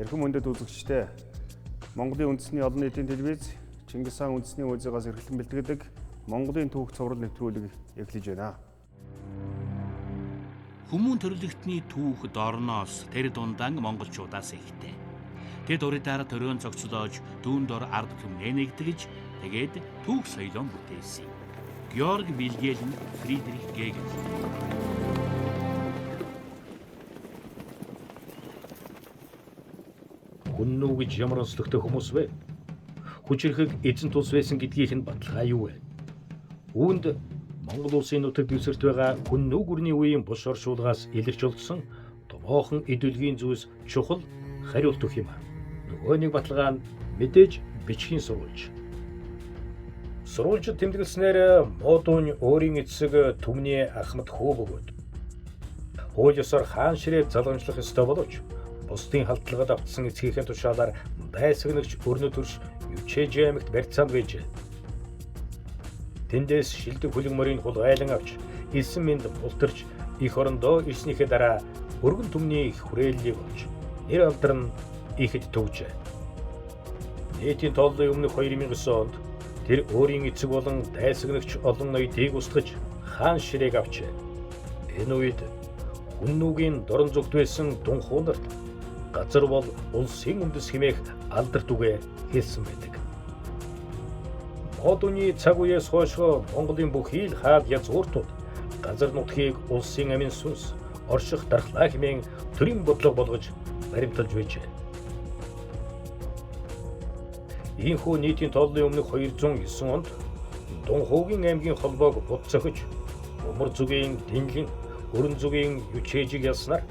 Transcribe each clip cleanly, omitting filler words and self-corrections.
Эрхэм хүндэт үзэгчдээ, Монголын үндэсний олон нийтийн телевиз Чингис хаан үндэсний музейгаас эрхлэн бэлтгэдэг Монголын түүх цуврал нэвтрүүлэг эхлэж байна. Хүмүүн төрөлхтний түүх дорноос тэр дундаан монголчуудаас ихтэй. Тэд урдаар төрөөн цогцлоож, түүн дор ард түмнээ нэгтгэж, тэгээд түүх соёлон бүтээсэн. Георг Вильгельм Фридрих Гегель. Хүннүү гэж ямар онцлогтой хүмүүс вэ? Хүчирхэг эзэн тус байсан гэдгийнх нь баталгаа юу вэ? Үүнд Монгол улсын нутаг дэвсгэрт байгаа хүннүү гүрний үеийн бус оршуулгаас илэрч олдсон томоохон эдүлгийн зүйлс чухал хариулт өгөх юм. Нөгөө нэг баталгаа нь мэдээж бичгийн сурвалж. Сурвалжид тэмдэглэснээр Модун өөрийн эцэг түмний ахмад хүү бөгөөд хууль ёсоор хаан ширээ залгамжлах ёстой боловч бусдын халдлагад автсан эцгийнхээ тушаалаар дайсагнагч өрнө төрш Ючэж аймагт барьцаанд байжээ. Тэндээс шилдэг хүлэг морийг хулгайлан авч элсэн мэнд мултарч эх орондоо ирснийхээ дараа өргөн түмний их хүрээллийг олж нэр алдар нь ихэд төгжээ. Нийтийн тооллын өмнөх 2009 онд тэр өөрийн эцэг болон дайсагнагч олон ноёдыг устгаж хаан ширээг авчээ. Энэ үед хүннүүгийн дорн зүгт байсан Дунхуу нарт газар бол улсын үндэс хэмээх алдарт үгээ хэлсэн байдаг. Модуны цаг үеэс хойш Монголын бүхий л хаад язгууртууд газар нутгийг улсын амин сүнс орших дархлаа хэмээн төрийн бодлого болгож баримталж байжээ. Ийхүү нийтийн тооллын өмнөх 209 онд Дунхуугийн аймгийн холбоог бут зохиж Умар зүгийн Дэнлэн, Өрн зүгийн Ючээжиг ялснаар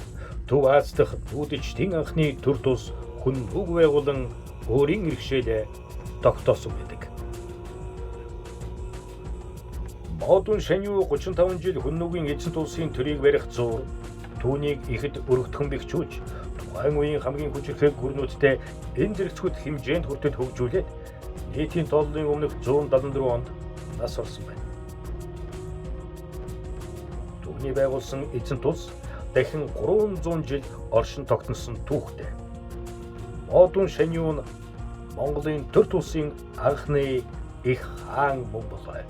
Төв Аз дахь нүүдэлчдийн анхны төр тус хүннүүг байгуулан өөрийн иргэшээлээ тогтоосон байдаг. Модун Шанью 35 жил хүннүүгийн эзэнт улсын төрийг барих зуур түүнийг ихэд өргөтгөн бэхжүүлж тухайн үеийн хамгийн хүчирхэг гүрнүүдтэй энэ зэрэгцгүүд хэмжээнд хүртэл хөгжүүлээд нийтийн тооллын өмнөх 174 онд нас орсон байна. Түүний байгуулсан эзэнт улс дахин 300 жил оршин тогтносон түүхтэй. Модун Шанью нь Монголын төр улсын анхны их хаан мөн болов.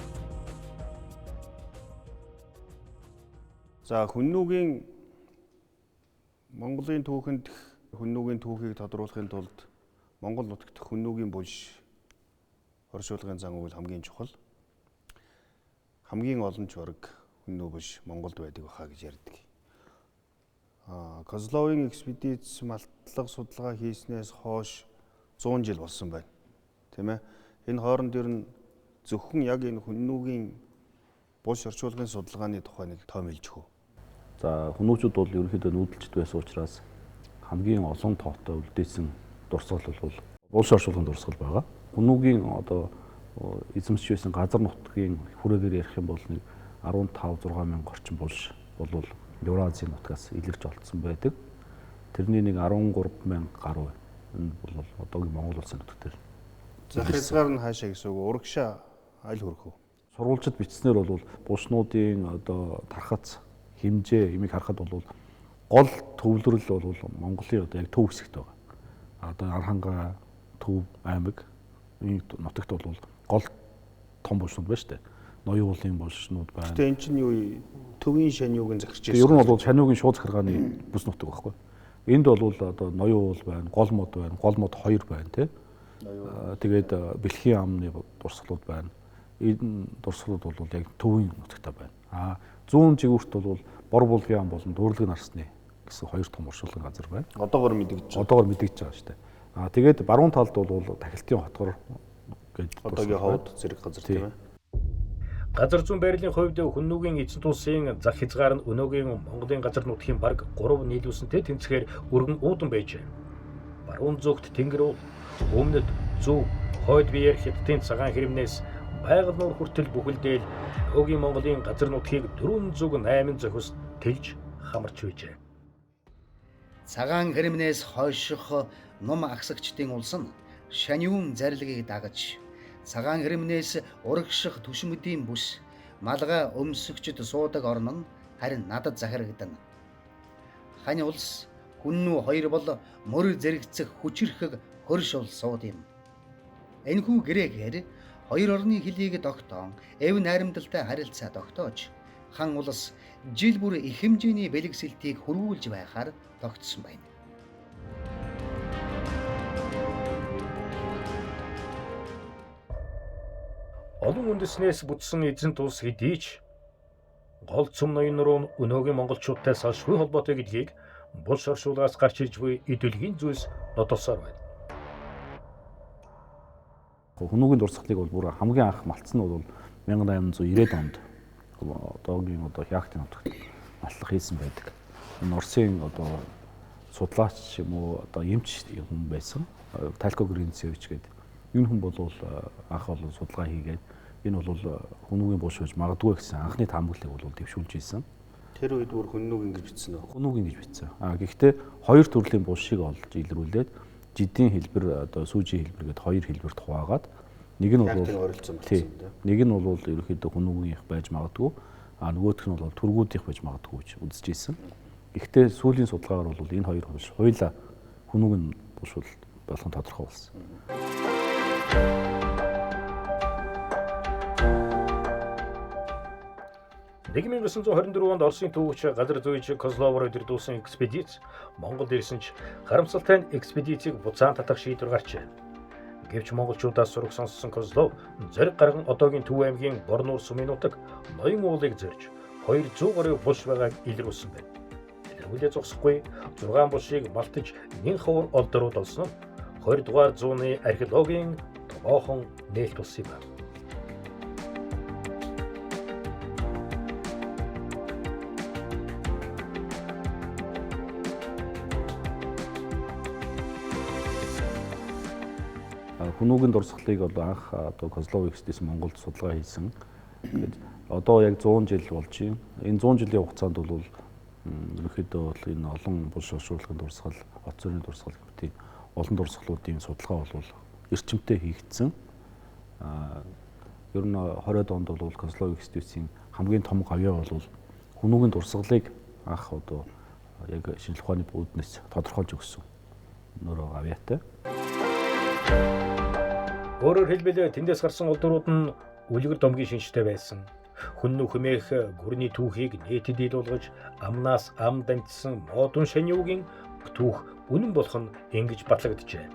За, хүннүүгийн Монголын түүхэнд хүннүүгийн түүхийг тодруулахын тулд Монгол нутагт хүннүүгийн булш оршуулгын зан үйл хамгийн чухал. Хамгийн олон ч бараг хүннүү булш Монголд байдаг байхаа гэж ярьдаг. Козловын экспедиц малтлага судалгаа хийснээс хойш 100 жил болсон байна. Тийм ээ. Энэ хооронд ер нь зөвхөн яг энэ хүннүүгийн булш орчуулгын судалгааны тухай нэг том хэлж өгөө. За, хүнүүчүүд бол ерөнхийдөө нүүдэлчд байсан учраас хамгийн олон тоотой үлдээсэн дурсгал бол булш орчуулгын дурсгал байгаа. Хүнүүгийн одоо эзэмшиж байсан газар нутгийн хүрээгээр ярих юм бол нэг 15 6 мянга орчим булш бол Евразийн нутгаас илэрч олдсон байдаг. Тэрний нэг 13 мянга гаруй энэ бол одоогийн Монгол улсын нутаг дээр. Зах хязгаар нь хаашаа гэсэн үг? Урагшаа аль хүрэх вэ? Сурвалжид бичснээр бол булшнуудын одоо тархац хэмжээ имийг харахад бол гол төвлөрөл бол Монголын одоо яг төв хэсэгт байгаа. Одоо Архангай, Төв аймаг энэ нутагт бол гол том булшнууд байна шүү дээ. Ноён уулын булшнууд байна. Гэтэ эн чинь юу төвийн шаньюг нь захирч байсан. Ер нь бол шаньюгийн шууд захиргааны бүс нутаг байхгүй. Энд бол одоо ноён уул байна, гол мод байна, гол мод 2 байна тий. Тэгээд бэлхийн амны дурсгалууд байна. Энэ дурсгалууд бол яг төвийн нутагта байна. А зүүн жигүүрт бол бор булгийн ам болон дүүрлэг нарсны гэсэн хоёр том оршуулгын газар байна. Одоогор мэдэгдэж байгаа. Одоогор мэдэгдэж байгаа шүү дээ. А тэгээд баруун талд бол тахилтын хотгор гэдэг одоогийн ховд зэрэг газар тийм ээ. Газар зүүн байрлалын хувьд хүннүүгийн эзэнт улсын зах хязгаар нь өнөөгийн Монголын газар нутгийн бараг 3 нийлүүлсэнтэй тэнцэхээр өргөн уудан байжээ. Баруун зүгт Тэнгэр уул, өмнөд, зөв, хойд биеэр Хятадын цагаан хэрэмнээс байгаль нуур хүртэл бүхэлдээ өнөөгийн Монголын газар нутгийг 408 зохис тэлж хамарч байжээ. Цагаан хэрэмнээс хойших нум агсагчдын улс нь Шаньюн зарилгийг дагаж цагаан хэрэмнээс урагших түшмэдийн бүс малгай өмсөгчд суудаг орн нь харин надад захирагдана. Хань улс Хүннүү хоёр бол мөр зэрэгцэх хүчирхэг хөрш улсууд юм. Энэхүү гэрээгээр хоёр орны хилийг тогтоон, эв найрамдалтай харилцаа тогтоож, хан улс жил бүр их хэмжээний бэлэгсэлтийг хөрвүүлж байхаар тогтсон байна. Олон үндэснээс бүтсэн эзэнт улс хэдий ч гол цөм ноён руу өнөөгийн монголчуудтай салшгүй холбоотой гэдгийг булш оршуулгаас гарч ирж буй эдэлгийн зүйлс нотолсоор байна. Хүнүүгийн дурсгалыг бол бүр хамгийн анх малтсан нь бол 1890-ад онд одоогийн одоо Хягтын нутагт малтлах хийсэн байдаг. Энэ Оросын одоо судлаач юм уу одоо эмч хүн байсан. Талко Гринцевич гэдэг. Энэ хүн бол анх бол судалгаа хийгээд энэ бол хүнүүгийн булш байж магадгүй гэсэн анхны таамаглалыг бол дэвшүүлж ийсэн. Тэр үед бүр хүннүүгийн гэж бичсэн үү? Хүнүүгийн гэж бичсэн. А гэхдээ хоёр төрлийн булшийг олж илрүүлээд жидийн хэлбэр одоо сүүжийн хэлбэр гээд хоёр хэлбэрт хуваагаад нэг нь бол нэг нь бол ерөнхийдөө хүнүүгийнх байж магадгүй, а нөгөөх нь бол түргүүдийнх байж магадгүй гэж үзэж ийсэн. Гэхдээ сүүлийн судалгаагаар бол энэ хоёр булш хоёулаа хүнүүгийн булш болох нь тодорхой болсон. 1924 онд Оросын түүхч газар зүйч Козловор өдөрдүүлсэн экспедиц Монголд ирсэн ч харамсалтай нь экспедицийг буцаан татах шийдвэр гарчээ. Гэвч монголчуудаас сураг сонссон Козлов зориг гарган одоогийн Төв аймгийн Борнуур сумын нутаг Ноён уулыг зорж 200 гаруй булш байгааг илрүүлсэн байна. Илрүүлээ зогсохгүй 6 булшийг малтаж нэн ховор олдорууд олсон нь 20 дугаар зууны археологийн томоохон нээлт болсон юм. Хүнүүгийн дурсгалыг бол анх одоо Козлов экспедиц Монголд судалгаа хийсэн. Тэгээд одоо яг 100 жил болж байна. Энэ 100 жилийн хугацаанд бол ерөнхийдөө бол энэ олон булш оршуулгын дурсгал, хот зүрийн дурсгал гэх мэт олон дурсгалуудын судалгаа бол эрчимтэй хийгдсэн. Ер нь 20-од онд бол Козлов экспедицийн хамгийн том гавьяа бол хүнүүгийн дурсгалыг анх одоо яг шинжлэх ухааны үүднээс тодорхойлж өгсөн нөрөө гавьяатай. Өөрөөр хэлбэл тэндээс гарсан олдрууд нь үлгэр домгийн шинжтэй байсан. Хүннүү хэмээх гүрний түүхийг нийтэд дийлүүлгэж амнаас ам дамжсан модун шаньюугийн түүх үнэн болох нь ингэж батлагджээ.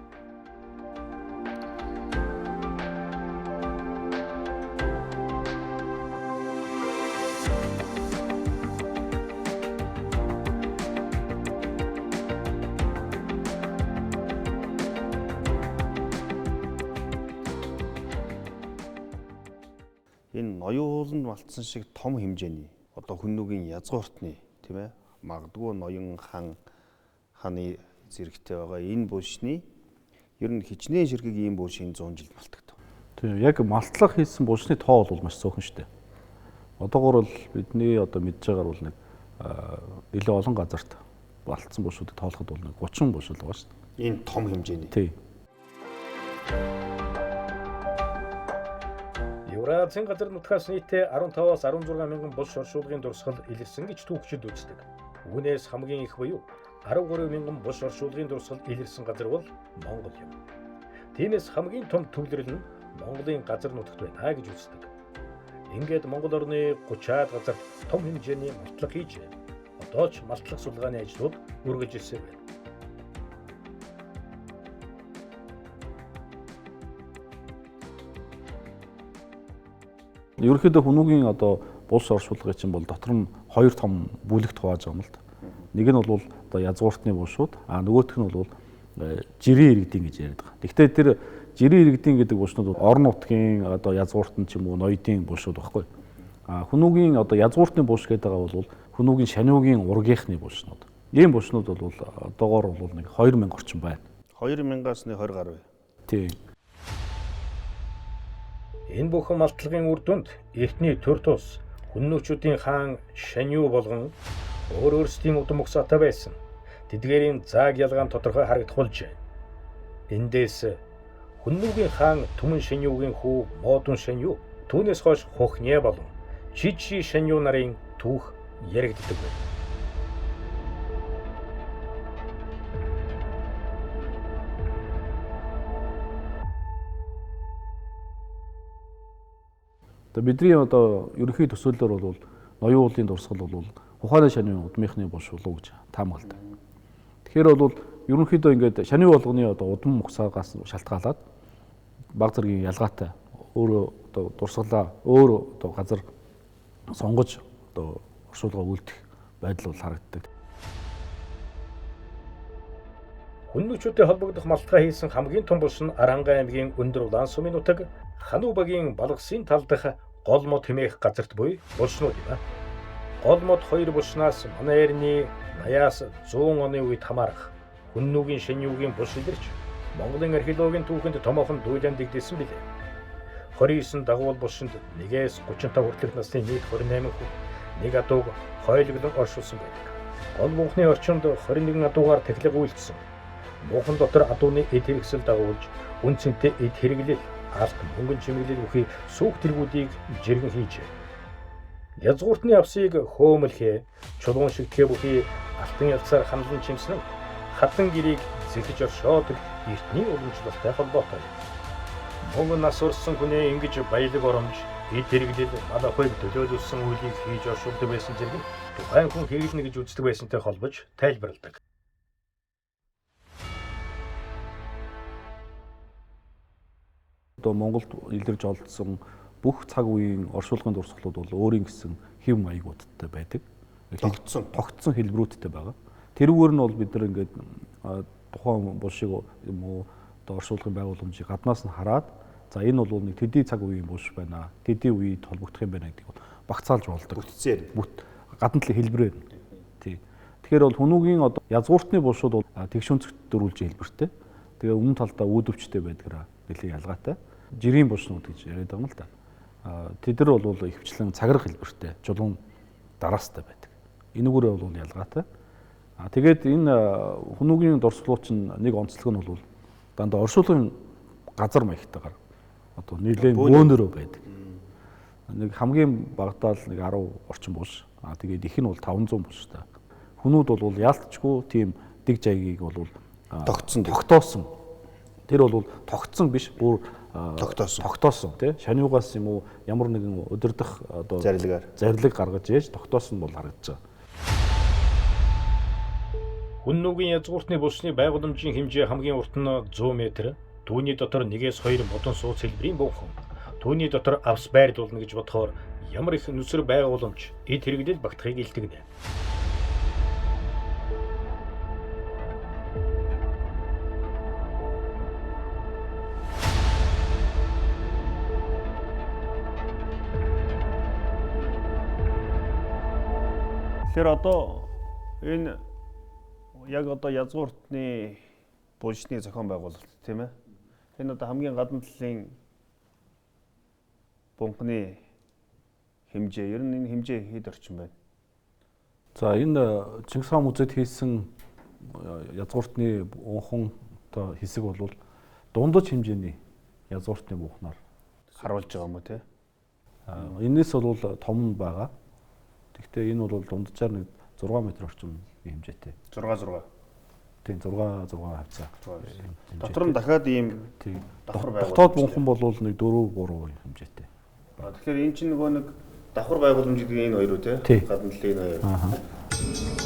Энэ ноён ууланд малтсан шиг том хэмжээний одоо хүннүүгийн язгууртны тийм ээ магадгүй ноён хан ханы зэрэгтэй байгаа энэ булшны ер нь хичнээн ширхэг ийм булш энэ 100 жилд малтагдав. Тийм яг малтлах хийсэн булшны тоо бол маш цөөхөн шүү дээ. Одоогор бол бидний одоо мэдж байгаагаар бол нэг илүү олон газарт малтсан булшуудыг тоолоход бол нэг 30 булш л байгаа шүү дээ. Энэ том хэмжээний. Тийм. Евразийн газар нутгаас нийтдээ 15-аас 16 мянган булш оршуулгын дурсгал илэрсэн гэж түүхчид үздэг. Үүнээс хамгийн их буюу 13 мянган булш оршуулгын дурсгал илэрсэн газар бол Монгол юм. Тиймээс хамгийн том төвлөрөл нь Монголын газар нутагт байна гэж үздэг. Ингээд Монгол орны 30-аад газарт том хэмжээний малтлага хийжээ. Одоо ч малтлах судалгааны ажлууд үргэлжилсээр байна. Ерөнхийдөө хүнүүгийн одоо булш оршуулгын чинь бол дотор нь хоёр том бүлэгт хувааж байгаа юм л да. Нэг нь бол одоо язгууртны булшууд, а нөгөөх нь бол жирийн иргэдийн гэж яриад байгаа. Гэхдээ тэр жирийн иргэдийн гэдэг булшнууд орон нутгийн одоо язгууртан ч юм уу ноёдын булшууд байхгүй. А хүнүүгийн одоо язгууртны булш гэдэг байгаа бол хүнүүгийн шаниугийн ургийнхны булшнууд. Ийм булшнууд бол одоогоор бол нэг 2000 орчим байна. 2000-аас 20 гаруй. Тийм. Энэ бүхэн малтлагын үр дүнд эртний төр тус хүннүүчүүдийн хаан Шанью болгон өөр өөрсдийн удам угсаатай байсан. Тэдгээрийн зааг ялгаа нь тодорхой харагдах болжээ. Эндээс хүннүүгийн хаан Түмэн Шаньюгийн хүү Модун Шанью түүнээс хойш Хохнье болон Чичи Шанью нарын түүх яригддаг байв. Одоо бидний одоо ерөнхий төсөөллөөр бол ноён уулын дурсгал бол Ухааны шаны удмынхны булш болов гэж таамагладаг. Тэгэхээр бол ерөнхийдөө ингээд шаны болгоны одоо удам мухсаагаас шалтгаалаад баг зэргийн ялгаатай өөрөө одоо дурсгалаа өөр одоо газар сонгож одоо оршуулга үлдэх байдал бол харагддаг. Хүннүүчүүдтэй холбогдох малтгаа хийсэн хамгийн том булш нь Аранга аймгийн өндөр улаан сумын нутаг Хануу багийн Балгасын тал дахь гол мод хэмээх газарт буй булшнууд юм. Гол мод хоёр булшнаас манай эртний 80-аас 100 оны үед хамаарах Хүннүүгийн Шаньюгийн булш илэрч Монголын археологийн түүхэнд томоохон дүүлэн дэгдсэн билээ. 29 дагуул булшинд 1-ээс 35 хүртэлх насны нийт 28 хүн нэг адууг хойлоглон оршуулсан байдаг. Гол бунхны орчинд 21 адуугаар тахилга үйлдсэн. Муухан дотор адууны эд хэрэгсэл дагуулж, үн цэнтэй эд хэрэглэл, алт, мөнгөн чимэглэл бүхий сүүх тэргүүдийг жиргэн хийжээ. Язгууртны авсыг хөөмөлхөө, чулуун шигтгэе бүхий алтан ялцаар хамлан чимсэн хадан гэрийг зэхэж оршоодог эртний уламжлалтай холбоотой. Мөнгө нас урсан хүнээ ингэж баялаг оромж, эд хэрэглэл, мал ахуйг төлөөлүүлсэн үйлийг хийж оршуулдаг байсан зэрэг нь тухайн хүн хэрэглэнэ гэж үздэг байсантай холбож тайлбарладаг. Одоо Монголд илэрж олдсон бүх цаг үеийн оршуулгын дурсгалууд бол өөрийн гэсэн хэв маягуудтай байдаг. Тогтсон хэлбэрүүдтэй байгаа. Тэрүүгээр нь бол бид нар ингээд тухайн булшиг юм уу одоо оршуулгын байгууламжийг гаднаас нь хараад за энэ бол нэг төдий цаг үеийн булш байна. Төдий үед холбогдох юм байна гэдгийг бол багцаалж болдог. Бүтцээр. Гадна талын хэлбэрээр. Тий. Тэгэхээр бол Хүннүүгийн одоо язгууртны булшууд бол тэгш өнцөгт дөрвөлж хэлбэртэй. Тэгээ өмнө талдаа үүдвчтэй байдгаараа нэлээд ялгаатай. Жирийн булшнууд гэж яриад байгаа юм л да. Тэд нар бол ихэвчлэн цаграх хэлбэртэй, чулуун дараастай байдаг. Энүүгээрээ бол ялгаатай. Тэгээд энэ Хүннүүгийн дурсгалууд чинь нэг онцлог нь бол дандаа оршуулгын газар маягтайгаар одоо нэлээд бөөнөрөө байдаг. Нэг хамгийн багадаа л нэг 10 орчим булш. Тэгээд их нь бол 500 булштай. Хүннүүд бол яалтчгүй тийм дэг жаягийг бол тогтоосон. Тэр бол тогтсон биш, бүр тогтоосон тий. Шаниугаас юм уу ямар нэгэн удирдах одоо зарилэг гаргаж ээж тогтоосон бол харагдаж байгаа. Хүннүүгийн язгууртны булшны байгууламжийн хэмжээ хамгийн урт нь 100 м, түүний дотор 1-ээс 2 модон сууц хэлбэрийн бунхан, түүний дотор авс байрлуулна гэж бодохоор ямар их нүсэр байгууламж эд хэрэглэл багтахыг илтгэнэ. Тэгэхээр одоо энэ яг одоо язгууртны булшны зохион байгуулалт тийм ээ. Энэ одоо хамгийн гадна талын бунхны хэмжээ. Ер нь энэ хэмжээ хэд орчим байна? За энэ Чингис хаан музейд хийсэн язгууртны бунхан одоо хэсэг бол дундаж хэмжээний язгууртны бунхнаар харуулж байгаа юм уу те? Энээс бол том байгаа. Гэхдээ энэ бол дунджаар нэг 6 м орчим хэмжээтэй. 6 6. Тийм 6 6 хавцаа. Дотор нь дахиад ийм давхар байгуулалт. Дотоод бунхан бол нэг 4 3 хэмжээтэй. Тэгэхээр энэ чинь нөгөө нэг давхар байгууламж гэдэг энэ хоёр үү те? Гадна талын энэ хоёр.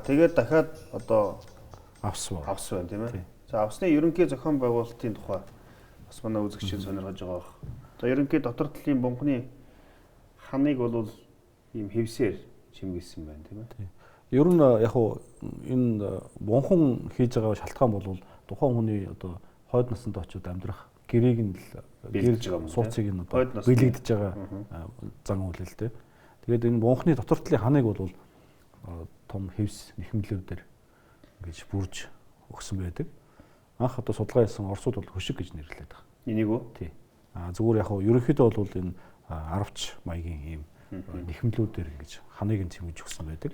Тэгээд дахиад одоо авс байна тийм ээ. За авсны ерөнхий зохион байгуулалтын тухай бас манай үзэгчид сонирхож байгаа бах. За ерөнхий дотор талын бунхны ханыг бол ийм хэвсээр чимгэлсэн байна тийм ээ. Ер нь яг хуу энэ бунхан хийж байгаа шалтгаан бол тухайн хүний одоо хойд насанд очиод амьдрах гэрээг нь бэлдэж байгаа юм. Сууцыг нь одоо бэлэгдэж байгаа зан үйл л дээ. Тэгээд энэ бунхны дотор талын ханыг бол том хэвс нэхэмлүүдээр ингэж бүрж өгсөн байдаг. Анх одоо судалгаа хийсэн орсууд бол хөшиг гэж нэрлэдэг байгаа. Энийг үү? Тий. Зүгээр яг хуу ерөнхийдөө бол энэ аравч маягийн ийм нэхэмлүүдээр ингэж ханыг нь цэмгэж өгсөн байдаг.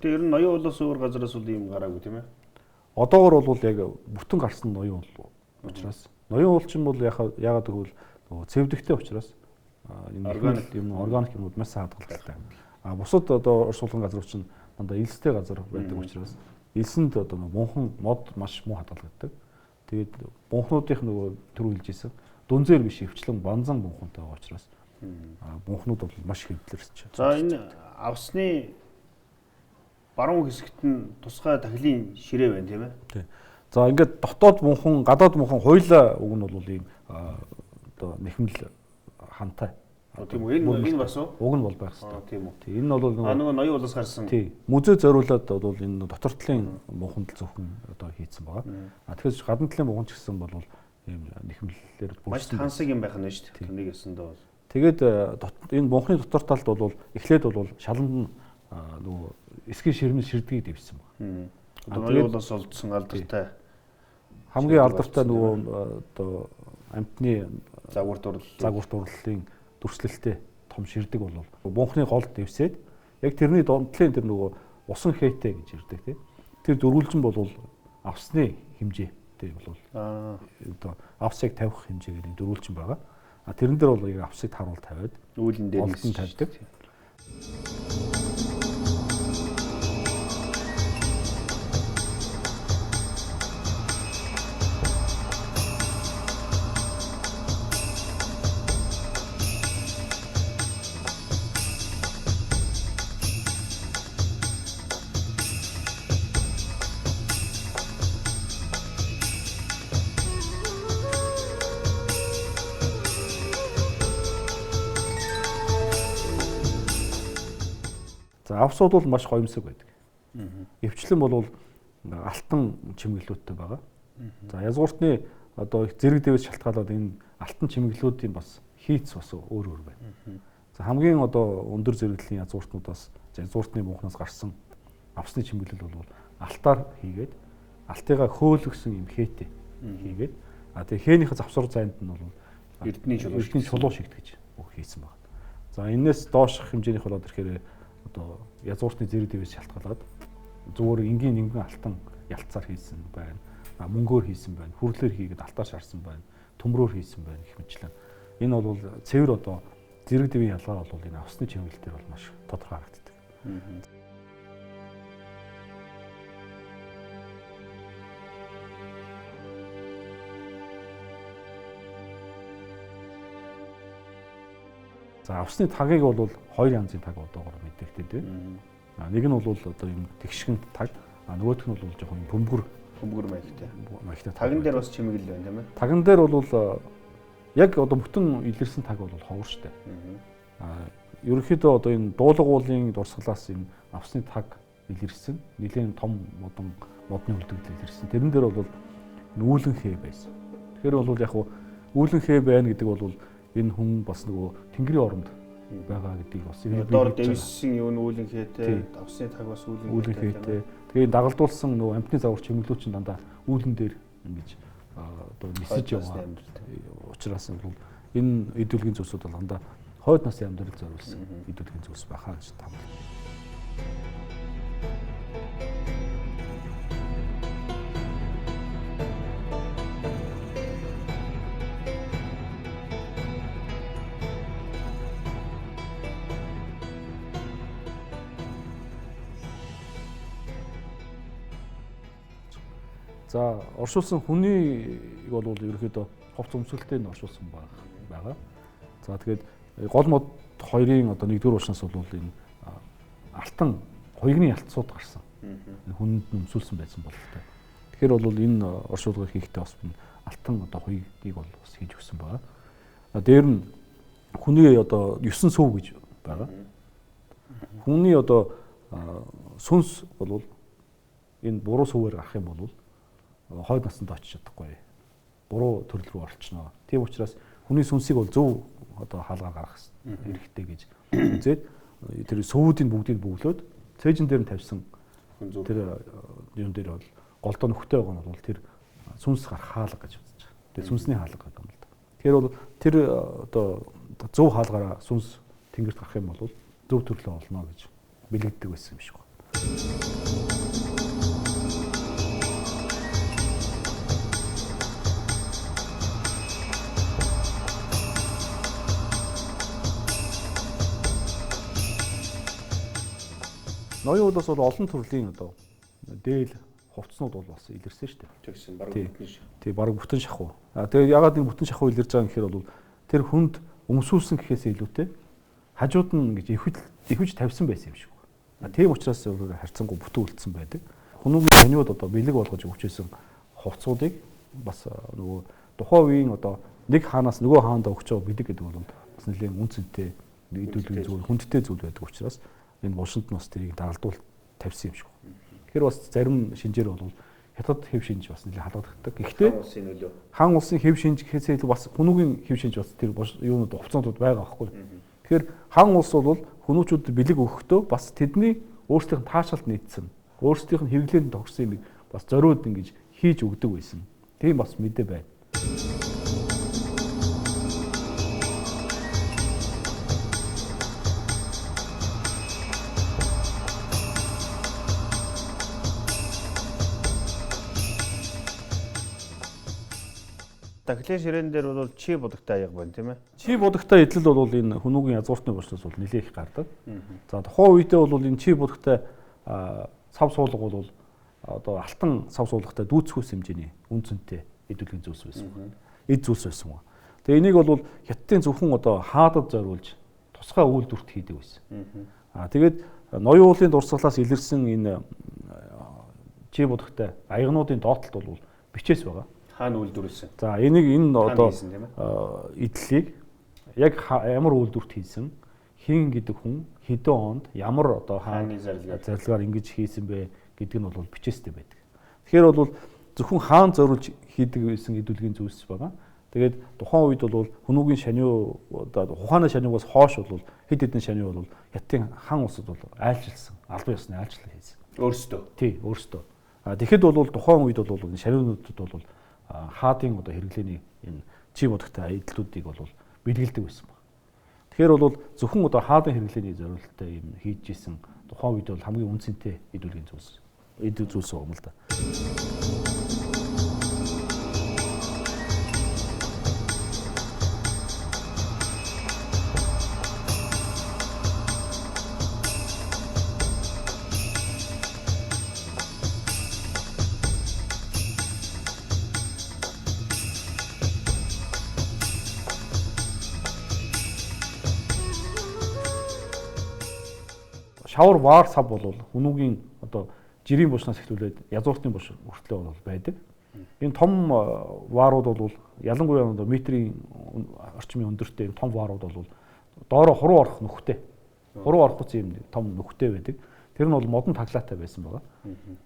Гэтэ ер нь ноён уулаас өөр газараас бол ийм гараагүй тийм ээ. Одоогор бол яг бүтэн гарсан ноён уул учраас ноён уул чинь бол яагаад гэвэл нөгөө цэвдэхтэй учраас энэ органик юм органик юмнууд маш сайн хадгалагдaltaй. А бусад одоо оршуулгын газрууд чинь дандаа элстэй газар байдаг учраас элсэнд одоо мунхан мод маш муу хадгалагддаг. Тэгээд бунхнуудынх нөгөө түрүү хэлж ирсэн дүнзээр биш өвчлэн банзан бунхантай байгаа учраас бунхнууд бол маш хэвдлэрч. За энэ авсны баруун хэсэгт нь тусгай тахилын ширээ байна тийм ээ. Тий. За ингээд дотоод бунхан, гадаад бунхан хоёулаа уг нь бол ийм одоо нэхмэл хантай. Тийм үү? Энэ бас уу? Уг нь бол байх хэрэгтэй. Тийм үү. Тий, энэ бол нөгөө ноён улаас гарсан. Тий. Музей зориулаад бол энэ дотор талын бунханд л зөвхөн одоо хийцэн байгаа. А тэгэхээр гадна талын бунхан ч гэсэн бол ийм нэхмэллэр маш тансаг юм байх нь шүү дээ. Нэг ёсондоо бол. Тэгээд энэ бунхны дотор талд бол эхлээд бол шаланд нь нөгөө эсгийн ширмэн ширдгийг дэвсэн байна. Одоо ноён улаас олдсон алдартай хамгийн алдартай нөгөө одоо амьтны загвар дурлалын дүрслэлтэй том ширдэг бол бунхны голд дэвсээд яг тэрний донтлын тэр нөгөө усан хээтэй гэж ирдэг тийм. Тэр дөрвөлжин бол авсны хэмжээтэй бол одоо авсыг тавих хэмжээгээр энэ дөрвөлжин байгаа. А тэрэн дээр бол яг авсыг таруул тавиад үүлэн дээр тавьдаг. За авсууд бол маш гоёмсог байдаг. Эвчлэн бол алтан чимэглүүдтэй байгаа. За язгууртны одоо их зэрэг дэвээс шалтгаалаад энэ алтан чимэглүүдийн бас хийц бас өөр өөр байна. За хамгийн одоо өндөр зэрэглэлийн язгууртнуудаас язгууртны бунхнаас гарсан авсны чимэглэл бол алтаар хийгээд алтыгаа хөөлгсөн юм хээтэй хийгээд а тэгээ хээнийхээ завсар зайд нь бол эрдний чулуу шигтгэж хийсэн байна. За энэс доошх хэмжээнийх болоод ирэхээр одоо язгууртны зэрэг дэвээс шалтгаалаад зүгээр энгийн нингэн алтан ялцаар хийсэн байна. Мөнгөөр хийсэн байна. Хүрлээр хийгээд алтаар шарсан байна. Төмрөөр хийсэн байна гэх мэтчлэн. Энэ бол цэвэр одоо зэрэг дэвийн ялгаа бол энэ авсны чимэглэл дээр бол маш тодорхой харагддаг. За авсны тагийг бол хоёр янзын таг одоогор мэдэгдээд байна. Нэг нь бол одоо юм тэгшгэн таг, нөгөөх нь бол жоохон бөмбөр маягтай. Таган дээр бас чимэглэл байна тийм ээ. Таган дээр бол яг одоо бүтэн илэрсэн таг бол ховор штэ. Ерөнхийдөө одоо энэ дуулга уулын дурсгалаас энэ авсны таг илэрсэн. Нэлээн том модон модны үлдэгдэл илэрсэн. Тэрэн дээр бол нүүлэн хээ байсан. Тэгэхээр бол яг үүлэн хээ байна гэдэг бол энэ хүн бас нөгөө тэнгэрийн оронд байгаа гэдгийг бас доор дэвссэн юу нүүлэн хээтэй, авсны таг бас үүлэн хээтэй. Тэгээ дагалдуулсан нөгөө амьтны загвар чимэглүүд чинь дандаа үүлэн дээр ингэж одоо нисэж яваа. Учираас нь бол энэ эд үлгийн зүйлсүүд бол дандаа хойд насны амьдрал зориулсан эд үлгийн зүйлс байхаа гэж таамаглана. За оршуулсан хүний бол ерөнхийдөө хувц өмсгөлтэй нь оршуулсан байгаа. За тэгээд гол мод хоёрын одоо нэгдүгээр уушнаас бол энэ алтан хоёрын ялцууд гарсан. Хүнд нь өмсүүлсэн байсан бололтой. Тэгэхээр бол энэ оршуулгыг хийхдээ бас алтан одоо хоёрыг бол бас хийж өгсөн байгаа. Дээр нь хүний одоо 9 сүв гэж байгаа. Хүний одоо сүнс бол энэ буруу сүвээр гарах юм бол хойд насанд очиж чадахгүй. Буруу төрөл рүү орчноо. Тийм учраас хүний сүнсийг бол зөв одоо хаалгаар гаргах хэрэгтэй гэж үзээд тэр сөвүүдийн бүгдийг бөглөөд цээжин дээр нь тавьсан тэр юм дээр бол голдоо нөхтэй байгаа нь бол тэр сүнс гарах хаалга гэж үзэж байгаа. Тэгээ сүнсний хаалга гэдэг юм л да. Тэгэхээр бол тэр одоо зөв хаалгаараа сүнс тэнгэрт гарах юм бол зөв төрлөө олно гэж бэлэгддэг байсан юм шиг байна. Ноён улс бол олон төрлийн одоо дээл хувцснууд бол бас илэрсэн шүү дээ. Тэгсэн бараг бүтэн шахуу. Тий, бараг бүтэн шахуу. А тэгээ ягаад энэ бүтэн шахуу илэрж байгаа юм гэхээр бол тэр хүнд өмсүүлсэн гэхээсээ илүүтэй хажууд нь ингэж ихэвч тавьсан байсан юм шиг байна. Тийм учраас харьцангуй бүтэн үлдсэн байдаг. Хүмүүгийн ханиуд одоо бэлэг болгож өгч байсан хувцсуудыг бас нөгөө тухайн үеийн одоо нэг хаанаас нөгөө хаанд өгч байгаа бэлэг гэдэг бол бас нэлээд үн цэнтэй идүүлгийн зүйл, хүндтэй зүйл байдаг учраас энэ булшинд нь бас тэрийг дагалдуул тавьсан юм шиг байна. Тэгэхээр бас зарим шинжээр бол хятад хэв шинж бас нэлээд халагддаг. Гэхдээ хаан улсын нөлөө. Хаан улсын хэв шинж гэхээсээ илүү бас хүмүүгийн хэв шинж бас тэр юунууд хувцаанууд байгаа байхгүй. Тэгэхээр хаан улс бол хүмүүчүүд бэлэг өгөхдөө бас тэдний өөрсдийнх нь таашаалт нийцсэн, өөрсдийнх нь хэрэглээнд тогтсон юмыг бас зориуд ингэж хийж өгдөг байсан. Тийм бас мэдээ байна. Дахлын ширээн дээр бол чи будагтай аяга байна, тийм ээ. Чи будагтай эдлэл бол энэ хүмүүгийн язгууртны булшнаас бол нэлээх их гардаг. За тухайн үедээ бол энэ чи будагтай сав суулга бол одоо алтан сав суулгатай дүүцхүүс хэмжээний үн цэнтэй эдүүлгийн зүйлс байсан. Эд зүйлс байсан. Тэгээ энийг бол хятадын зөвхөн одоо хаадад зориулж тусгай үйлдвэрт хийдэг байсан. Аа тэгээд ноён уулын дурсгалаас илэрсэн энэ чи будагтай аягнуудын доотлолт бол бичээс байгаа. Хаана үйлдвэрлэсэн? За энийг энэ одоо эдлэлийг яг ямар үйлдвэрт хийсэн, хин гэдэг хүн хэдэн онд ямар одоо хааны зарилгаар ингэж хийсэн бэ гэдэг нь бол бичээстэй байдаг. Тэгэхээр бол зөвхөн хаан зориулж хийдэг байсан эдүүлгийн зүйлс байгаа. Тэгээд тухайн үед бол хүмүүгийн шаниу одоо ухааны шаниугаас хойш бол хэд хэдэн шаниу бол хятадын хан улсад бол айлчилсан, албан ёсны айлчлал хийсэн. Өөрсдөө. Тий, өөрсдөө. Тэгэхэд бол тухайн үед бол энэ шаниунуудад бол хаадын одоо хэрэглээний энэ чи будагтай эдлүүдийг бол бэлгэлдэг байсан баг. Тэгэхээр бол зөвхөн одоо хаадын хэрэглээний зориулттай юм хийж исэн тухайн үед бол хамгийн үнцэнтэй эдүүлгийн зүйлс эд зүйлс юм л да. Шавар ваар сав бол хүмүүгийн одоо жирийн булшнаас эхлүүлээд язгууртны булш хүртлээ бол байдаг. Энэ том ваарууд бол ялангуяа одоо метрийн орчмын өндөртэй энэ том ваарууд бол доороо хуруу орох нөхтэй. Хуруу орох гэсэн юм том нөхтэй байдаг. Тэр нь бол модон таглаатай байсан байгаа.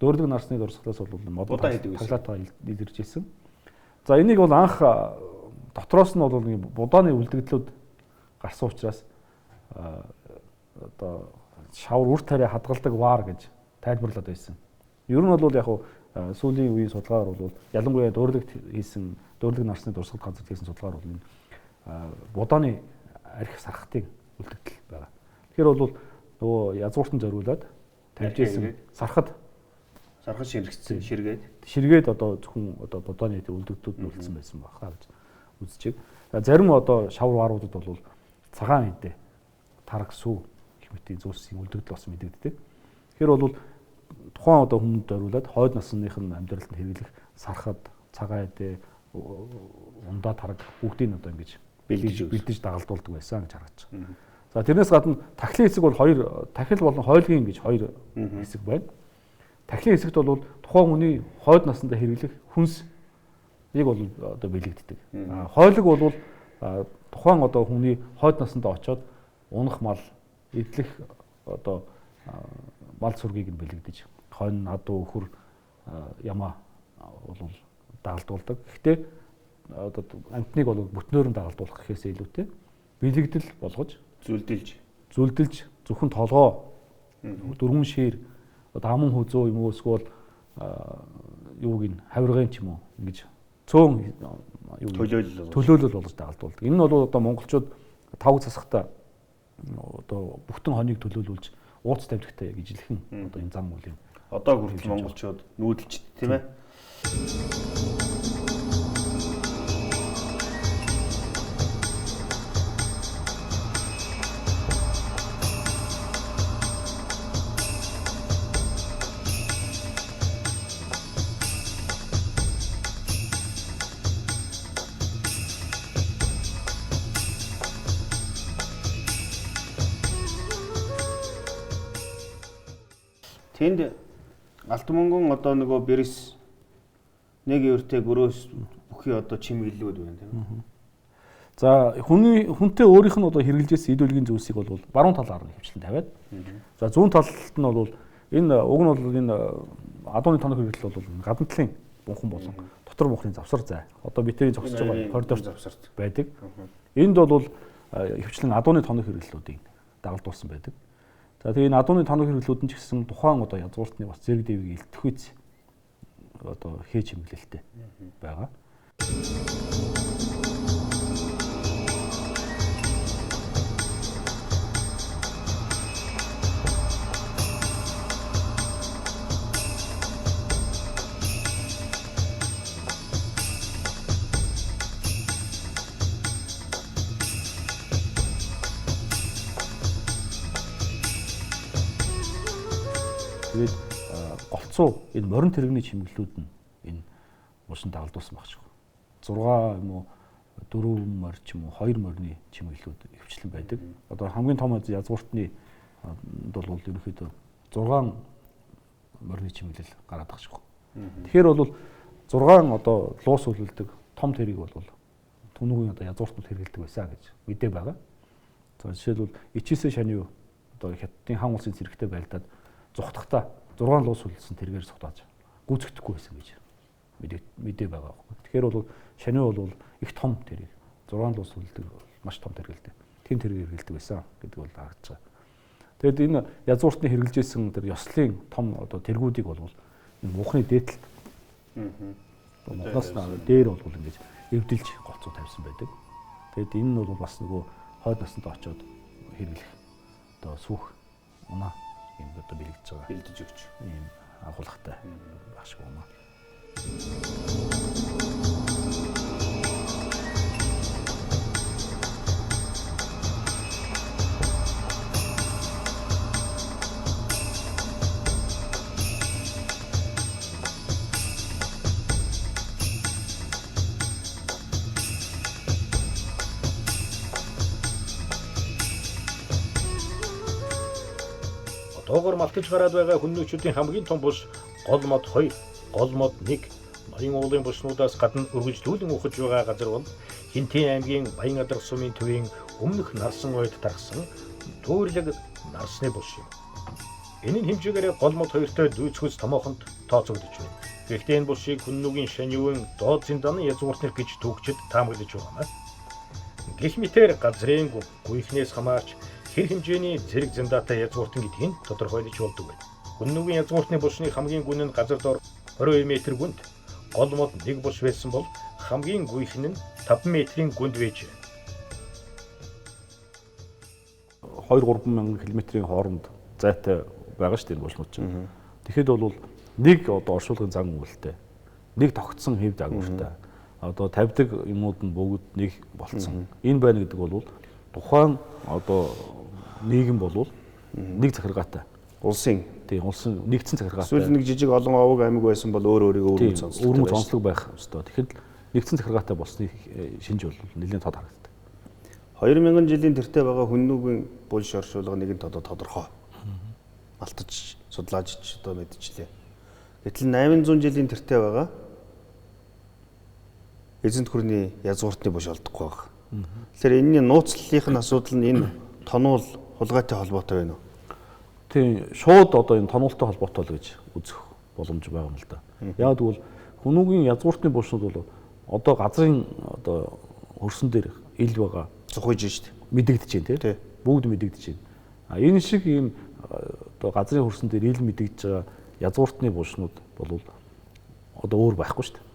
Дөөрлөг нарсны дурсгалаас бол модон таглаатай илэрч ирсэн. За энийг бол анх дотроос нь бол будааны үлдэгдлүүд гарсан учраас одоо шавар үр тариа хадгалдаг ваар гэж тайлбарлаад байсан. Ер нь бол яг сүүлийн үеийн судалгаагаар бол ялангуяа дөөрлөгт хийсэн дөөрлөг нарсны дурсгал газар хийсэн судалгаагаар бол энэ будааны арх сархтын үлдэгдэл байгаа. Тэгэхээр бол нөгөө язгууртан зориулаад тавьж исэн сархад ширгэцсэн ширгээд одоо зөвхөн одоо будааны үлдэгдлүүд нь үлдсэн байсан байх гэж үзэж байна. Зарим одоо шавар вааруудад бол цагаан эдээ тараг сүү мэтийн зүйлсийн үлдэгдэл бас мэдэгддэг. Тэгэхээр бол тухайн одоо хүнд зориулаад хойд насных нь амьдралд хэрэглэх сархад, цагаан эдээ, ундаа тараг бүгдийг нь одоо ингэж бэлдэж дагалдуулдаг байсан гэж харагдаж байна. За тэрнээс гадна тахилын хэсэг бол хоёр тахил болон хойлгийн гэж хоёр хэсэг байна. Тахилын хэсэгт бол тухайн хүний хойд насандаа хэрэглэх хүнс яг бол одоо бэлэгддэг. Хойлог бол тухайн одоо хүний хойд насандаа очиод унах мал эдлэх одоо мал сүргийг нь бэлэгдэж хонь, адуу, өхөр, ямаа бол дагалдуулдаг. Гэхдээ одоо амтныг бол бүтнээр нь дагалдуулах гэхээсээ илүүтэй бэлэгдэл болгож зүлдэлж зөвхөн толгоо дөрвөн шир одоо аман хүзүү юм уу эсвэл юуг нь хавиргын ч юм уу ингэж цөөн юу төлөөлөл болгож дагалдуулдаг. Энэ нь бол одоо монголчууд тавг засахтаа одоо бүтэн хоныг төлөөлүүлж ууц тавьдагтай яг ижилхэн одоо энэ зам үлийн одоо хүртэл монголчууд нүүдэлчд тийм ээ. Тэнд алт мөнгөн одоо нөгөө бэрс нэг эвэртэй гөрөөс бүхий одоо чимэглэлүүд байна тийм үү. За хүний хүнтэй өөрийнх нь одоо хэрэглэжсэн эд үлгийн зүйлсийг бол баруун талаар нь хөвчлэн тавиад. За зүүн талд нь бол энэ уг нь бол энэ адууны тоног хэрэглэл бол гадна талын бунхан болон дотор бунхны завсар зай. Одоо бидний зогсож байгаа коридор завсарт байдаг. Энд бол хөвчлэн адууны тоног хэрэглэлүүдийг дагалдуулсан байдаг. За тэгээ энэ адууны тоног хэрэглүүд нь ч гэсэн тухайн одоо язгууртны бас зэрэг дэвийг илтгэхүйц одоо хээ чимэглэлтэй байгаа. Тэгээд голцоо энэ морин тэрэгний чимэглэлүүд нь энэ булшин дагалдуулсан баг шиг. 6 юм уу 4 морь ч юм уу 2 морины чимэглэлүүд хөвчлэн байдаг. Одоо хамгийн том язгууртны бол ерөнхийдөө 6 морины чимэглэл гараад байгаа шиг. Тэгэхээр бол 6 одоо луус үлддэг том тэрэг бол түнүүгийн одоо язгууртнууд хэрэгэлдэг байсан гэж мэдээ байгаа. За жишээлбэл Ичээсээ шаны одоо Хятадын хан улсын зэрэгтэй байлдаад зугтахтаа 6 луус үлдсэн тэргээр зугтааж гүйцэтгэхгүй байсан гэж мэдээ байгаа байхгүй. Тэгэхээр бол шаны бол их том тэрэг 6 луус үлддэг маш том тэрэг л дээ. Тийм тэрэг хэрэгэлдэг байсан гэдэг бол харагдаж байгаа. Тэгэд энэ язгууртны хэрэглэжсэн тэр ёслолын том одоо тэргүүдийг бол энэ муухны дээдэлт мухнаас дээр бол ингэж эвдэлж голцоо тавьсан байдаг. Тэгэд энэ нь бол бас нөгөө хойд насанд очиод хэрэглэх одоо сүх унаа юм одоо бэлгэж байгаа. Бэлдэж өгч. Ийм агуулгатай байх шиг байна. Одоогор малтаж гараад байгаа хүннүүчүүдийн хамгийн том бус гол мод 2, гол мод 1, Ноён уулын буснуудаас гадна үргэлжлүүлэн ухаж байгаа газар бол Хинтийн аймгийн Баян-Адарга сумын төвийн өмнөх Нарсан ойд тархсан Туурлаг Нарсны бус юм. Энэ нь хэмжээгээр гол мод 2-той дүйцэхүйц томоохонд тооцогдож байна. Гэхдээ энэ бусыг хүннүгийн шанивын доод зиндааны язгууртных гэж түүхчид таамаглаж байгаа юм. Гэх мэтээр газрын гүйхнээс хамаарч хэр хэмжээний зэрэг зиндаатай язгууртан гэдгийг тодорхойлж болдог байна. Хүннүгийн язгууртны бусны хамгийн гүн нь газар дор 22 м гүнд, гол мод нэг бус байсан бол хамгийн гүйхэн нь 5 м-ийн гүнд байжээ. 2-3 мянган километрийн хооронд зайтай байгаа шүү дээ энэ булшнууд чинь. Тэгэхэд бол нэг одоо оршуулгын зан үйлтэй, нэг тогтсон хэв загвартай, одоо тавьдаг юмнууд нь бүгд нэг болцсон. Энэ байна гэдэг бол тухайн одоо нийгэм болвол нэг захиргаатай. Улсын тийм улсын нэгдсэн захиргаатай. Эсвэл нэг жижиг олон овог аймаг байсан бол өөр өөрийгөө өвөрмөц онцлог. Өвөрмөц онцлог байх ёстой. Тэгэхэд нэгдсэн захиргаатай болсны шинж бол нэлээд тод харагддаг. 2000 жилийн тэртээ байгаа хүннүүгийн булш оршуулга нэгэнт одоо тодорхой. Малтаж судлааж одоо мэдчихлээ. Гэтэл 800 жилийн тэртээ байгаа эзэнт гүрний язгууртны булш олдохгүй байгаа. Тэгэхээр энэний нууцлалын нь асуудал нь энэ тонуул хулгайтай холбоотой байна уу? Тийм, шууд одоо энэ тонуултай холбоотой л гэж үзэх боломж байгаа юм л да. Яг тэгвэл хүнүүгийн язгууртны булшнууд бол одоо газрын одоо хөрсөн дээр ил байгаа зухуйж шүү дээ. Мэдэгдэж байна тий. Бүгд мэдэгдэж байна. А энэ шиг ийм одоо газрын хөрсөн дээр ил мэдэгдэж байгаа язгууртны булшнууд бол одоо өөр байхгүй шүү дээ.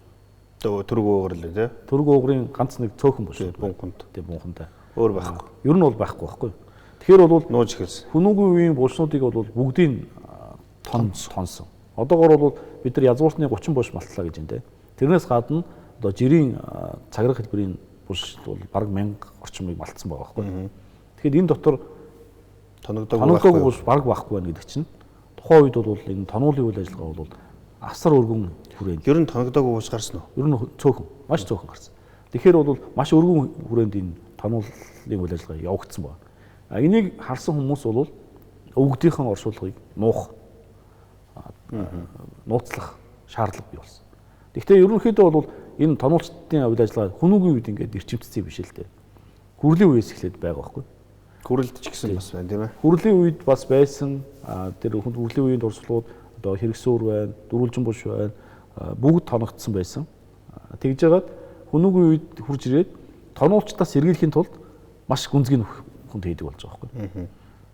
Төрөг уугар л тий. Төрөг уугрын ганц нэг цөөхөн булш бунханд. Тий, бунхантай. Өөр байхгүй. Ер нь бол байхгүй байхгүй. Тэгэхээр бол нууж эхэлсэн. Хүнүүгийн үеийн булшнуудыг бол бүгдийг тонсон. Одоогор бол бид нар язгууртны 30 булш малтлаа гэж юм те. Тэрнээс гадна одоо жирийн цаграх хэлбэрийн булш бол бараг 1000 орчмыг малтсан байгаа байхгүй. Тэгэхээр энэ дотор тоногдоогүй булш бараг байхгүй байна гэдэг чинь тухайн үед бол энэ тонуулын үйл ажиллагаа бол асар өргөн хүрээнд. Ер нь тоногдоогүй булш гарсан уу? Ер нь цөөхөн, маш цөөхөн гарсан. Тэгэхээр бол маш өргөн хүрээнд энэ тонуулын үйл ажиллагаа явагдсан байна. А энийг харсан хүмүүс бол өвгдийнхэн оршуулгыг нуух, нууцлах шаардлага бий болсон. Гэхдээ ерөнхийдөө бол энэ тонуулчдын үйл ажиллагаа хүнүүгийн үед ингээд эрчимцсэн биш л дээ. Хүрлийн үеэс эхлээд байгаа байхгүй. Хүрэлд ч гэсэн бас байна тийм ээ. Хүрлийн үед бас байсан. Тэр хүрлийн үеийн дурсгалууд одоо хэрэгсүүр байна, дөрвөлжин булш байна, бүгд тоногдсон байсан. Тэгж жагаад хүнүүгийн үед хурж ирээд тонуулчдаас сэргийлэхийн тулд маш гүнзгий хүнд хийдэг болж байгаа байхгүй.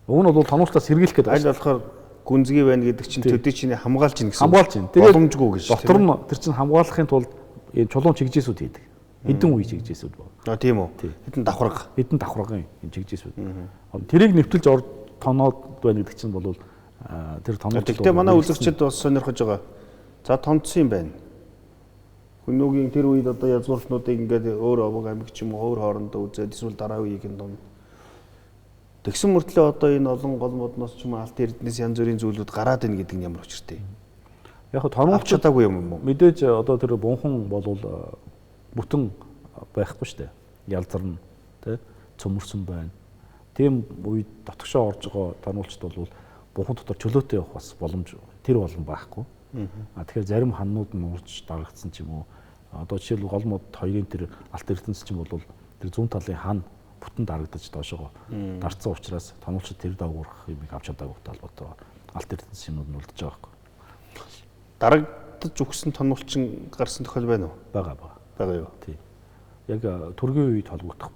Уг нь бол тонуулчдаас сэргийлэх гэдэг. Аль болохоор гүнзгий байна гэдэг чинь төдий чиний хамгаалж ийн гэсэн. Хамгаалж ийн. Тэгээд боломжгүй гэж. Дотор нь тэр чинь хамгаалахын тулд энэ чулуун чигжээсүүд хийдэг. Хэдэн үе чигжээсүүд байна. А тийм үү. Хэдэн давхарга. Хэдэн давхаргын энэ чигжээсүүд. Тэрийг нэвтэлж ор тоноод байна гэдэг чинь бол тэр тоноод. Гэхдээ манай үзэгчид бас сонирхож байгаа. За тонцсон юм байна. Хүнүүгийн тэр үед одоо язгууртнуудыг ингээд өөр овог аймаг ч юм уу өөр хоорондоо үзээд эсвэл дараа үеийн дунд тэгсэн мөртлөө одоо энэ олон гол модноос ч юм уу алт эрдэнэс янз бүрийн зүйлүүд гараад ийн гэдэг нь ямар учиртай. Яг нь тонуулч чадаагүй юм уу? Мэдээж одоо тэр бунхан болвол бүтэн байхгүй шүү дээ. Ялзарна тий цөмөрсөн байна. Тийм үед дотгошоо орж байгаа тонуулчд бол бунхан дотор чөлөөтэй явах бас боломж тэр болон байхгүй. А тэгэхээр зарим ханнууд нь урж дарагдсан ч юм уу. Одоо жишээлбэл гол мод хоёрын тэр алт эрдэнэс ч юм бол тэр зүүн талын хан бүтэн дарагдаж доошоо дарцсан учраас тонуулчид тэр дагуурах юмыг авч чадаагүйтэй холбоотой алт эрдэнэс юмнууд нь үлдэж байгаа байхгүй. Дарагдаж өгсөн тонуулчин гарсан тохиол байна уу? Байгаа. Байгаа юу? Тий. Яг төргийн үед холбогдох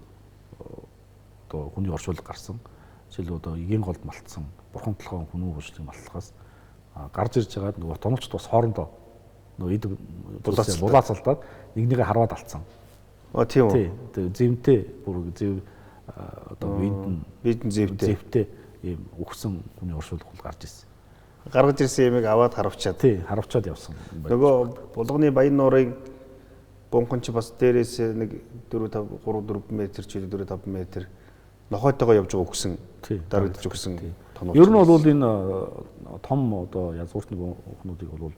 одоо хүний оршуулга гарсан. Жишээлбэл одоо эгийн голд малтсан, бурхан толгойн хүмүүн булшлыг малтлахаас гарч ирж байгаад нөгөө тонуулчд бас хоорондоо нөгөө идэг булаацалдаад нэг нэгэ харваад алдсан. А тийм үү. Тий. Зэмтэй бүр зэв одоо бидэнд зэвтэй ийм өгсөн хүний оршуулга бол гарч ирсэн. Гаргаж ирсэн ямиг аваад харавчаад. Тий, харавчаад явсан. Нөгөө булганы Баян нуурын бунхан чи бас дээрээс нэг 4 5 3 4 метр ч 4 5 метр нохойтойгоо явж байгаа өгсөн. Дарагдаж өгсөн тонуулч. Ер нь бол энэ том одоо язгууртны бунхнуудыг бол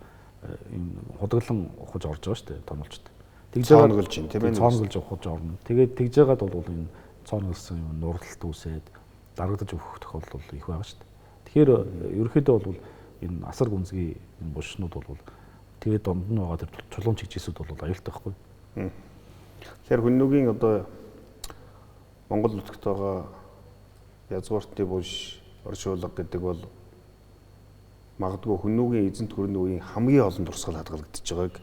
энэ худаглан ухаж орж байгаа шүү дээ тонуулчд. Тэгж цооноглож байна тийм ээ. Цооноглож ухаж орно. Тэгээд тэгж жагаад бол энэ цооноглосон юм нурлалт үүсээд дарагдаж өгөх тохиолдол их байгаа шүү дээ. Тэгэхээр ерөнхийдөө бол энэ асар гүнзгий энэ булшнууд бол тэгээд дунд нь байгаа тэр чулуун чигжээсүүд бол аюултай байхгүй. Тэгэхээр хүннүгийн одоо Монгол нутагт байгаа язгууртны булш оршуулга гэдэг бол магадгүй хүннүгийн эзэнт гүрний үеийн хамгийн олон дурсгал хадгалагдаж байгааг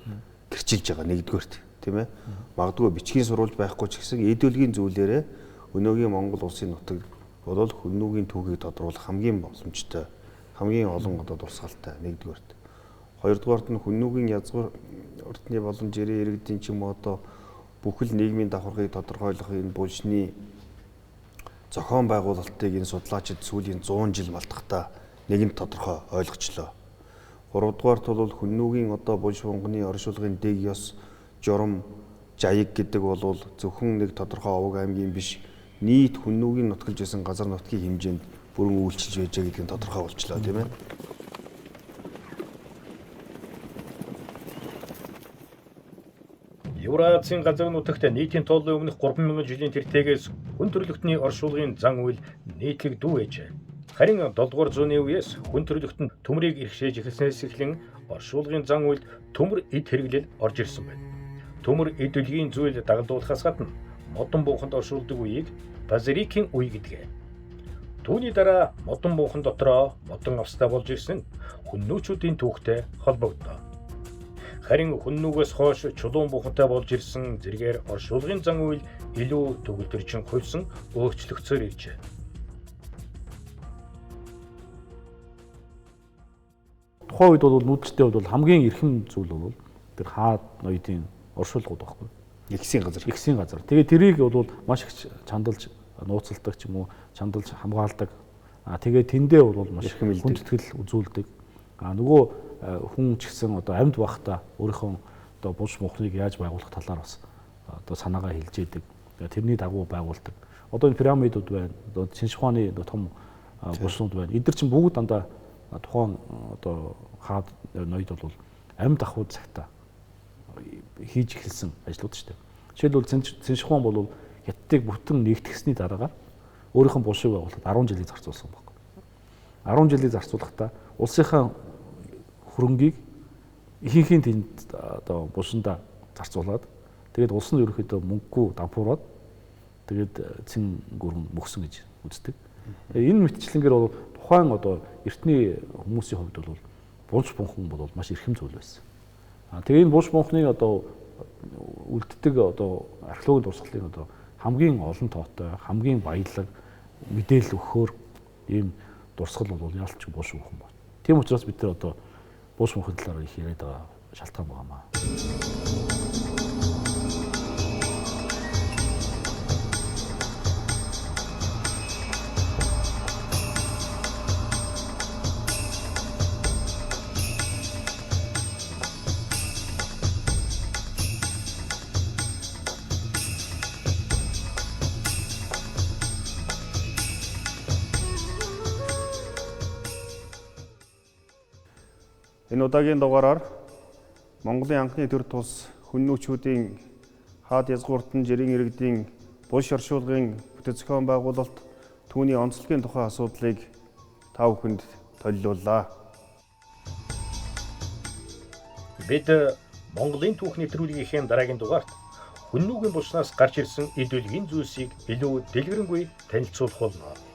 гэрчилж байгаа нэгдүгээрт тийм ээ. Магадгүй бичгийн сурвалж байхгүй ч гэсэн эдүлгийн зүйлээрээ өнөөгийн Монгол улсын нутаг бол хүннүгийн түүхийг тодруулах хамгийн боломжтой, хамгийн олон одоо дурсгалтай нэгдүгээрт. Хоёрдугаарт нь хүннүгийн язгууртны болон жирийн иргэдийн ч юм уу одоо бүхэл нийгмийн давхаргыг тодорхойлох энэ булшны зохион байгуулалтыг энэ судлаачид сүүлийн 100 жил малтахдаа нэгэн тодорхой ойлгочлоо. Гуравдугаарт бол хүннүгийн одоо булш бунганы оршуулгын дэг ёс, журам, жаяг гэдэг бол зөвхөн нэг тодорхой овог аймгийн биш нийт хүннүгийн нутгалж байсан газар нутгийн хэмжээнд бүрэн үйлчилж байжээ гэдгийг тодорхой болчлоо тийм ээ. Евразийн газар нутагт нийтийн тооллын өмнөх 3000 жилийн тэртээгээс хүн төрөлхтний оршуулгын зан үйл нийтлэгдүү байжээ. Харин 7 дугаар зууны үеэс хүн төрөлхтөнд төмрийг иргэшээж эхэлснээс эхлэн оршуулгын зан үйлд төмөр эд хэрэглэл орж ирсэн байна. Төмөр эд үлгийн зүйл дагалдуулахаас гадна модон бууханд оршуулдаг үеийг Базарикийн үе гэдэг. Түүний дараа модон буухан дотроо модон австай болж ирсэн нь хүннүүчүүдийн түүхтэй холбогдно. Харин хүннүүгээс хойш чулуун бухантай болж ирсэн зэрэгээр оршуулгын зан үйл илүү төгөлдрчин хувьсан өөрчлөгдсөөр иржээ. Тухайн үед бол нүүдэлчдийн хувьд бол хамгийн эрхэм зүйл бол тэр хаад ноёдын оршуулгууд байхгүй. Нэгсийн газар. Нэгсийн газар. Тэгээ тэрийг бол маш их чандалж нууцалдаг ч юм уу, чандалж хамгаалдаг. Тэгээ тэндээ бол маш хүндэтгэл үзүүлдэг. Нөгөө хүн ч гэсэн одоо амьд байхдаа өөрийнхөө одоо булш мухныг яаж байгуулах талаар бас одоо санаагаа хэлж идэг. Тэрний дагуу байгуулдаг. Одоо энэ пирамидууд байна. Одоо Чинш ухааны том булшнууд байна. Эдгээр чинь бүгд дандаа тухайн одоо хаад ноёд бол амьд ахуй цагта хийж эхэлсэн ажлууд шүү дээ. Жишээлбэл Цинш ухаан бол Хятадыг бүтэн нэгтгэсний дараагаар өөрийнх нь булшийг байгуулахад 10 жилийг зарцуулсан баг. 10 жилийг зарцуулахдаа улсынхаа хөрөнгийг ихэнхийн тэнд одоо булшиндаа зарцуулаад тэгээд улс нь ерөнхийдөө мөнгөгүй дампуураад тэгээд цэн гүрэн мөхсөн гэж үздэг. Энэ мэтчлэнгээр бол тухайн одоо эртний хүмүүсийн хувьд бол булш бунхан бол маш эрхэм зүйл байсан. Тэгээ энэ булш бунхныг одоо үлддэг одоо археологийн дурсгалын одоо хамгийн олон тоотой, хамгийн баялаг мэдээлэл өгөхөөр ийм дурсгал бол яалч булш бунхан байна. Тийм учраас бид нар одоо булш бунхын талаар их яриад байгаа шалтгаан байгаа маа. Энэ удаагийн дугаараар Монголын анхны төр тус хүннүүчүүдийн хаад язгууртан жирийн иргэдийн булш оршуулгын бүтэц зохион байгуулалт түүний онцлогийн тухай асуудлыг та бүхэнд толилууллаа. Бид Монголын түүх нэвтрүүлгийнхээ дараагийн дугаарт хүннүүгийн булшнаас гарч ирсэн эд үлгийн зүйлсийг илүү дэлгэрэнгүй танилцуулах болно.